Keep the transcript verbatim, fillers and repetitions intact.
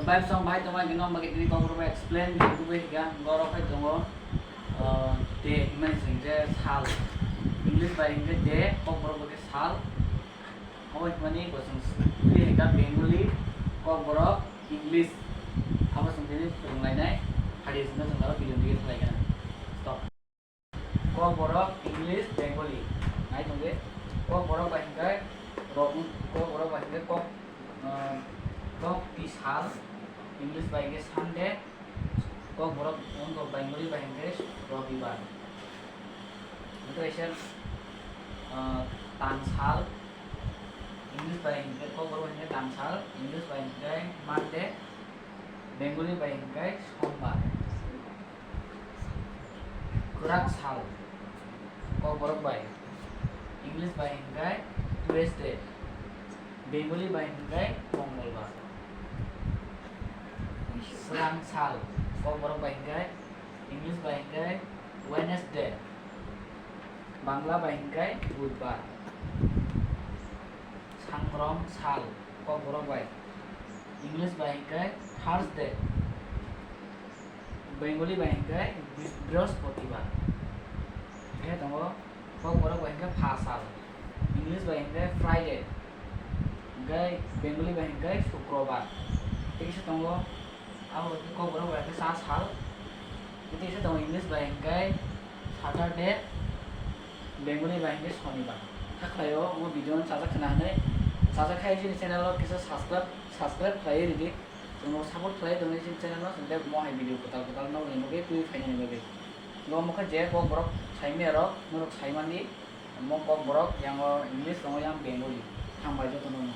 Bai song bai tongma gino magi tini kokborok bai explain di kubui higa goro khai tongo. Day himani sing je sal. English bai hingke day, kokborok bai sal. Abo himani bo sing twi higa Bengali, kokborok English. Abo sing tini phwrwnglainai. Hari sing jeng aro video dige thalai gana. Stop. Kokborok English, Bengali. Nai tongde. Kokborok bai hingke rok, kokborok bai hingke kok, eh, kok ti sal, English bai hingke Sunday, kokborok wngkha Bengali bai hingke Robibar. Ito kaisa, eh, tangsal, English bai hingke kokborok bai hingke tangsal, English bai hingke Monday, Bengali bai hingke Sombar. Kwrak sal, kokborok bai, English bai hingke Tuesday, Bengali bai hingke Mongolbar. Srang sal, kokborok bai hingke English bai hingke Wednesday, Bangla bai hingke Budbar. Sangrom sal, kokborok bai, English bai hingke Thursday, Bengali bai hingke Bri-, Brihospatibar. Hingke tongo kokborok bai hingke Pha sal, English bai hingke Friday, hingke Bengali bai hingke Sukrobar. Tei kisa tongo, abo kokborok bai hingke Cha sal, tei kisa tongo English bai hingke Saturday, Bengali bai hingke Sonibar. Hakhlaio omo video no chajak khna hinwi, chajak khai chini channel o kisa subscribe, subscribe khlaiwi ridi. Chwngno support khlai tongwi chini channel no, chwng tei mohai video kwtal kwtal nokni bagwi twiwi phainani bagwi. Bo mokhe je kokborok saimaya rok, norok saimandi, omo kokborok, yang o English tongo, yang Bengali. Hambai jotono no.